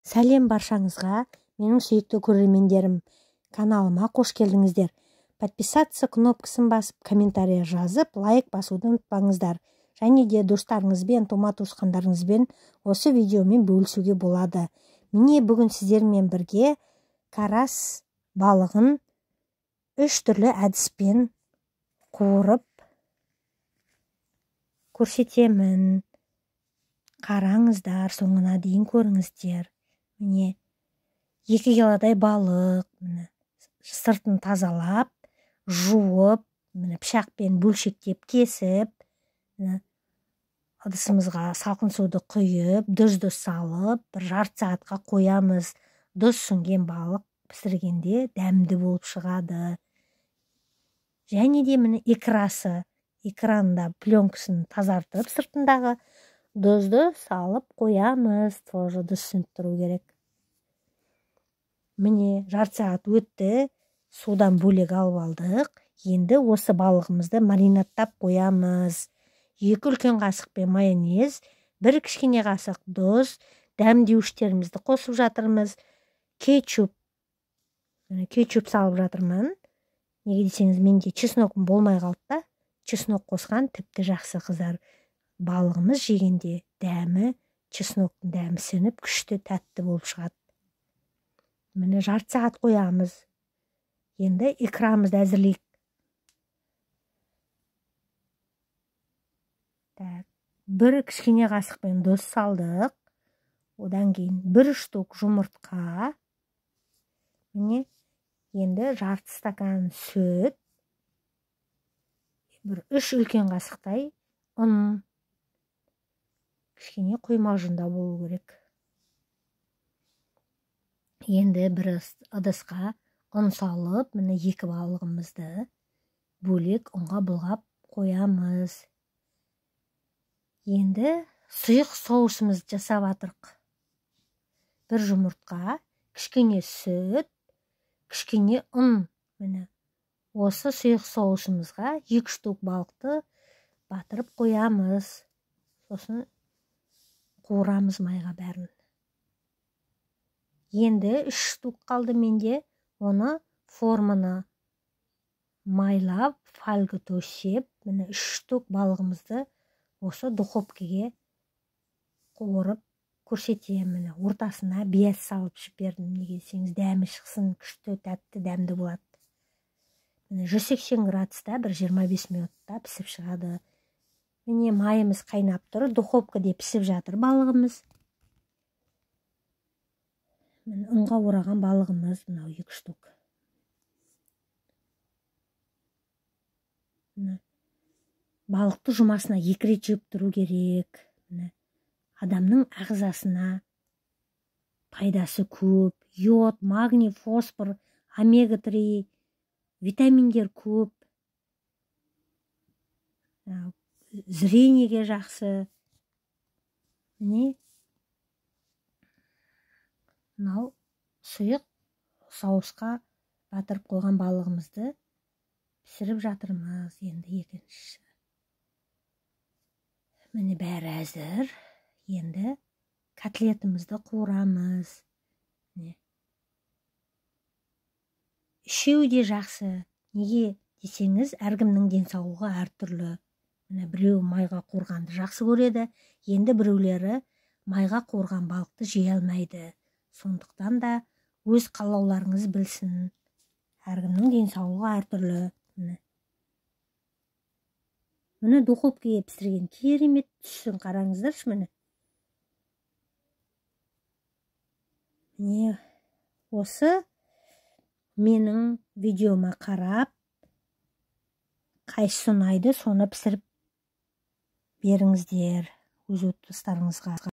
Сәлем баршаңызға, менің сүйікті көрермендерім, каналыма қош келдіңіздер. Подписаться кнопкасын басып, комментарий жазып, лайк басуды ұмытпаңыздар. Және де достарыңызбен, тума туысқандарыңызбен осы видеомен бөлісуге болады. Міне бүгін сіздермен бірге карас балығын үш түрлі әдіспен қуырып көрсетемін. Қараңыздар, соңына дейін көріңіздер. Міне 2 килодай балық, міне сыртын тазалап, жуып, міне пышақпен бөлшектеп кесіп, міне ыдысымызға салқын суды құйып, тұзды салып, бір жарты сағатқа қоямыз. Тұз сіңген балық пісіргенде дәмді болып шығады. Және де міне икрасы, икраны пленкасын тазартып, сыртындағы тұзды салып қоямыз. Тоже тұз сіңіп тұру керек. Міне жарты сағат өтті, судан бөлек алып алдық. Енді осы балығымызды маринадтап қоямыз. 2 үлкен қасықпен майонез, 1 кішкене қасық тұз, дәмдеуіштерімізді қосып жатырмыз. Кетчуп, міне кетчуп салып жатырмын. Неге десеңіз, менде чесногым болмай қалды да, чеснок қосқан тіпті жақсы, қыздар. Балығымыз жегенде дәмі, чесноктың дәмі сіңіп, күшті тәтті болып шығады. Міне жарты сағат қоямыз. Енді икрамызды әзірлейік. Так, 1 кішкене қасықпен тұз салдық. Одан кейін 1 штук жұмыртқа. Міне енді жарты стакан сүт, бір 3 үлкен қасықтай ұн. Кішкене құймалжыңдау болу керек. Енді бір ыдысқа ұн салып, міне 2 балығымызды бөлек ұнға бұлғап қоямыз. Енді сұйық соусымызды жасап жатырық. 1 жұмыртқа, кішкене сүт, кішкене ұн. Міне осы сұйық соусымызға 2 штук балықты батырып қоямыз. Сосын қуырамыз майға бәрін. Енді 3 штук қалды менде. Оны форманы майлап, фольга төсеп, міне 3 штук балығымызды осы духовкаге қуырып көрсетемін. Міне ортасына бияз салып жібердім. Неге десеңіз, дәмі шықсын, күшті, тәтті, дәмді болады. Міне 180 градуста бір 25 минутта пісіп шығады. Міне майымыз қайнап тұр, духовкада пісіп жатыр балығымыз. Міне ұнға ораған балығымыз мынау 2 штук. Міне балықты жұмасына 2 рет жеп тұру керек. Міне адамның ағзасына пайдасы көп. Йод, магний, фосфор, омега-3, витаминдер көп. Зрениеге жақсы. Міне мынау сұйық соусқа батырып қойған балығымызды пісіріп жатырмыз. Енді екінші. Міне бәрі әзір. Енді котлетімізді қуырамыз. Міне. Үшеуі де жақсы. Неге десеңіз, әркімнің денсаулығы әртүрлі. Міне біреу майға қуырғанды жақсы көреді, енді біреулері майға қуырған балықты жей алмайды. Сондықтан да өз қалауларыңыз білсін. Әркімнің денсаулығы әртүрлі. Міне. Міне духовкаға пісірген керемет түсін қараңыздаршы міне. Міне осы менің видеома қарап, қайсысы ұнайды, соны пісіріп беріңіздер өз отбасыларыңызға.